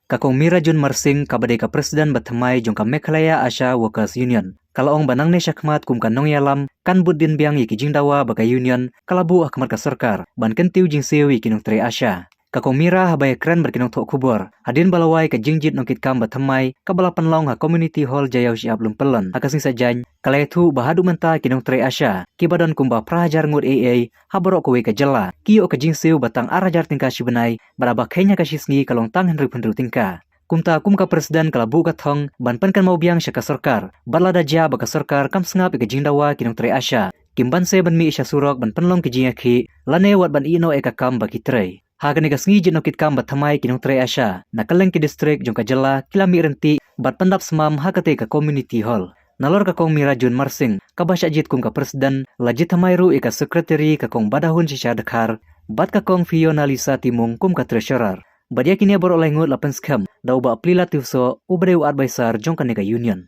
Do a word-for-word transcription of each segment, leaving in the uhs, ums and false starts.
Ka Kong Mirajun Marsing, kaba dei ka President ba thymmai jong ka Meghalaya ASHA Workers Union, ka la ong ba nangne shakhmat kum ka nongïalam kan bud dien biang ïa ki jingdawa ba ka Union ka la buh ha khmat ka sorkar ban kyntiew jingsiew ïa ki nongtrei ASHA. Ka Kong Mira haba ïakren bad ki nongthoh khubor hadien ba la wai ka jingjied nongkitkam ba thymmai kaba la pynlong ha Community Hall Jaiaw Shyiap Lympellon ha ka sngi Saitjaiñ, ka la ïathuh ba haduh mynta ki nongtrei ASHA kiba don kumba phra hajar ngut ei ei ha baroh kawei ka jylla ki ïoh ka jingsiew ba tang ar hajar tyngka shi bnai, bad haba kheiñ ha ka shi sngi ka long tang hynriew phew hynriew tyngka. Kumta kum ka President ka la buh ka thong ban pynkynmaw biang sha ka sorkar, bad lada jia ba ka sorkar kam sngap ïa ka jingdawa ki nongtrei ASHA, kim banse ban mih sha surok ban pynlong ki jingïakhih lane wat ban ïeh noh ïa ka kam ba ki trei. Ha kane ka sngi jied nongkitkam ba thymmai ki nongtrei ASHA na kylleng ki district jong ka jylla ki la mih ryntih bad pyndap smam ha katei ka Community Hall. Nalor ka Kong Mirajun Marsing kaba shah jied kum ka President, la jied thymmai ruh ïa ka Secretary ka Kong Badahun Shisha Dkhar bad ka Kong Fiona Lisa Timung kum ka Treasurer. Bad ïa kine baroh lai ngut la pynskhem da u Bah Pliela Tiewsoh uba dei u adviser jong kane ka Union.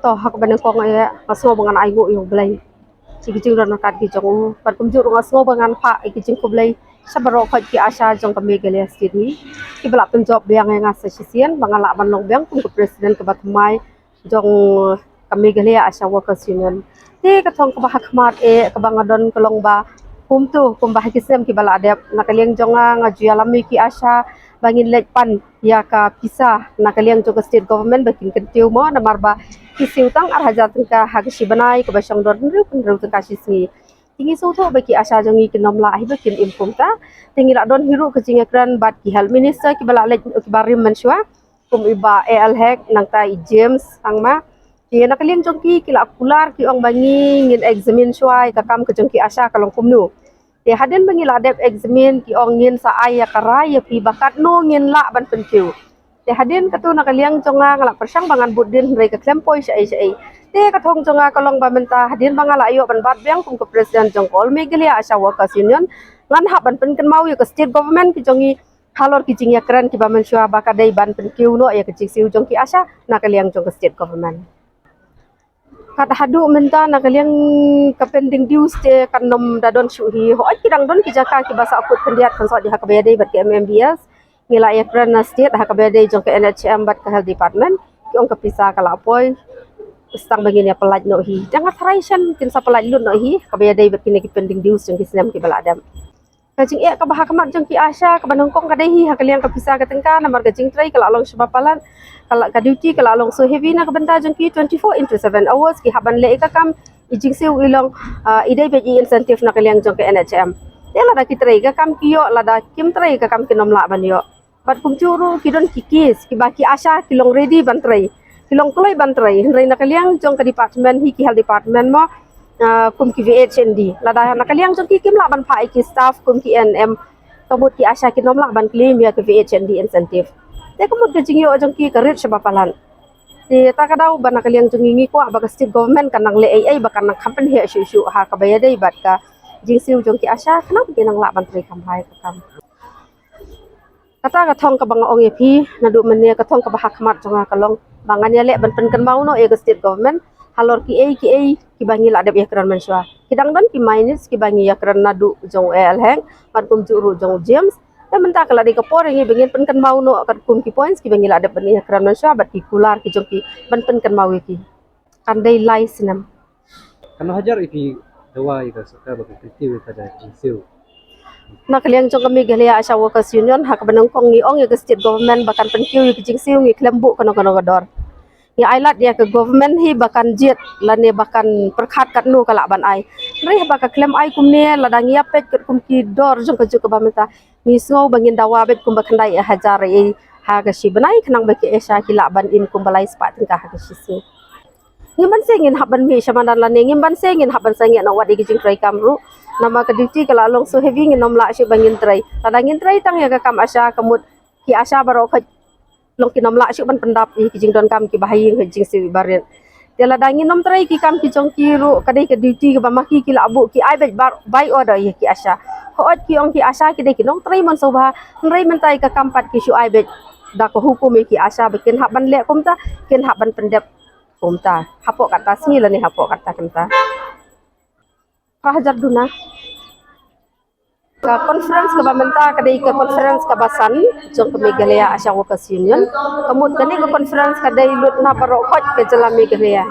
To, ha kaba nyngkong eh nga sngew ba ngan ainguh ïa U Blei sha ki jingdon ryngkat ki jong u, bad kumjuh ruh nga sngew ba ngan phah ïa ki jingkhublei sha baroh khoit ki ASHA jong ka Meghalaya State hi kiba la pynjop biang ïa nga sa shisien ba nga lah ban long biang kum ka President kaba thymmai jong ka Meghalaya ASHA Workers Union. Te ka thong kaba ha khmat eh kaba nga don ka long ba kumto, kumba ha ki snem kiba la dep, na ka liang jong nga nga ju ïalam ïa ki ASHA ba ngin leit pan ïa ka pisa na ka liang jong ka State Government ba kin kyntiew mo, namar ba ki siew tang ar hajar tyngka ha ka shi bnai, kaba shong don hynriew phew hynriew tyngka shi sngi. Te ngi sngewthuh ba ki ASHA jong ngi kin ym lah hi ba kin im kumta. Te ngi la don hi ruh ka jingïakren bad ki Health Minister kiba la leit, kiba rim mynshuwa, kum i Bah A L Hek, nangta i James Sangma. Te na ka liang jong ki, ki la kular, ki ong ba ngi ngin examine shuwa ïa ka kam ka jong ki ASHA ka long kumno. Te hadien ba ngi la dep examine, ki ong ngin sa ai ïa ka rai ïa phi ba katno ngin lah ban pynkiew. Te hadien katu na ka liang jong nga nga la pyrshang ba ngan bud dien hynrei ka khlem poi shaei shaei. Te ka thong jong nga ka long ba mynta hadien ba nga la ïoh ban bat biang kum ka President jong ka All Meghalaya ASHA Workers Union, ngan hap ban pynkynmaw ïa ka State Government ki jong ngi halor ki jingïakren kiba mynshuwa ba ka dei ban pynkiew noh ïa ka jingsiew jong ki ASHA na ka liang jong ka State Government. Kat haduh mynta na ka liang ka pending dues te kan ym da don shuh hi. Hooid, ki dang don ki jaka kiba sahkut khyndiat, kan sot ïa ha kaba ïadei bad ka M M B S. Ngi la ïakren na State ha kaba ïadei jong ka N H M bad ka Health Department. Ki ong ka pisa ka la poi, tang ba ngin ïa pynlait noh hi. Te nga tharai shen kin sa pynlait lut noh hi ha kaba ïadei bad kine ki pending dues jong ki snem kiba la dep. Ka jingeh kaba ha khmat jong ki ASHA kaba nyngkong ka dei hi ha ka liang ka pisa ka tyngka, namar ka jingtrei ka la long shibun palat, ka la, ka duty ka la long so heavy na ka bynta jong ki, twenty-four into seven hours ki hap ban leh ïa ka kam, i jingsiew i long, ah, i dei beit i incentive na ka liang jong ka N H M. Te lada ki trei ïa ka kam ki ïoh, lada kim trei ïa ka kam kin ym lah ban ïoh. Bad kumjuh ruh ki don ki case kiba ki ASHA ki long ready ban trei, ki long kloi ban trei, hynrei na ka liang jong ka department hi, ki Health Department mo, ah, kum ki V H and D, lada na ka liang jong ki kim lah ban phah ïa ki staff kum ki A N M, ka mut ki ASHA kin ym lah ban claim ïa ka V H and D incentive. Te ka mut ka jingïoh jong ki ka rit shibun palat. Te ta ka daw ba na ka liang jong ngi ngi kwah ba ka State Government kan nang leh ei ei ba kan nang kham pynheh shuh shuh ha kaba ïadei bad ka jingsiew jong ki ASHA, khnang ba kin nang lah ban trei kham bha ïa ka kam. Kata ka thong kaba nga ong ïa phi naduh mynne, ka thong kaba ha khmat jong nga ka long ba ngan ïaleh ban pynkynmaw noh ïa ka State Government halor kiei kiei kiba ngi la dep ïakren mynshuwa. Ki dang don ki minutes kiba ngi ïakren naduh jong u A L Hek bad kumjuh ruh jong u James. Te mynta ka la dei ka por ïa ngi ba ngin pynkynmaw noh katkum ki points kiba ngi la dep ban ïakren mynshuwa bad ki kular ki jong ki ban pynkynmaw ïa ki. Kan dei lai snem. Katno hajar ïa phi dawa ïa ka sorkar ba ka kyntiew ïa ka da jingsiew? Na ka liang jong ka Meghalaya ASHA Workers Union, ha kaba nyngkong ngi ong ïa ka State Government ba kan pynkiew ïa ka jingsiew, ngi khlem buh kano kano ka dor. Ngi ai lad ïa ka Government hi ba kan jied lane ba kan pyrkhat katno ka lah ban ai. Hynrei haba ka khlem ai kumne, lada ngi ïa peit katkum ki dor jong ka juk kaba mynta, ngi sngew ba ngin dawa beit kumba khyndai hajar ïa ha ka shi bnai, khnang ba ki ASHA ki lah ban im kumba lai spah tyngka ha ka shi sngi. Ngim banse ngin hap ban mih sha madan lane ngim banse ngin hap ban sangeh noh wat ïa ki jingtrei kam ruh. Namar ka duty ka la long so heavy, ngin ym lah shuh ba ngin trei. Lada ngin trei tang ïa ka kam ASHA, ka mut ki ASHA baroh khoit long kin ym lah shuh ban pyndap ïa ki jingdonkam kiba ha ïing ha jingsiew iba rit. Te lada ngin ym trei ki kam ki jong ki ruh, ka dei ka duty kaba ma ki ki la buh, ki ai beit bar, by order ïa ki ASHA. Hooid, ki ong ki ASHA ki dei ki nongtrei mynshuwa, hynrei mynta ïa ka kam pat ki shu ai beit da ka hukum ïa ki ASHA ba kin hap ban leh kumta, kin hap ban pyndep kumta. Hapoh kata sngi lane hapoh kata kynta. Phra hajar duna. Ka conference kaba mynta ka dei ka conference kaba san jong ka Meghalaya Asha Workers Union. Ka mut kane ka conference ka dei lut na baroh khoit ka jylla Meghalaya.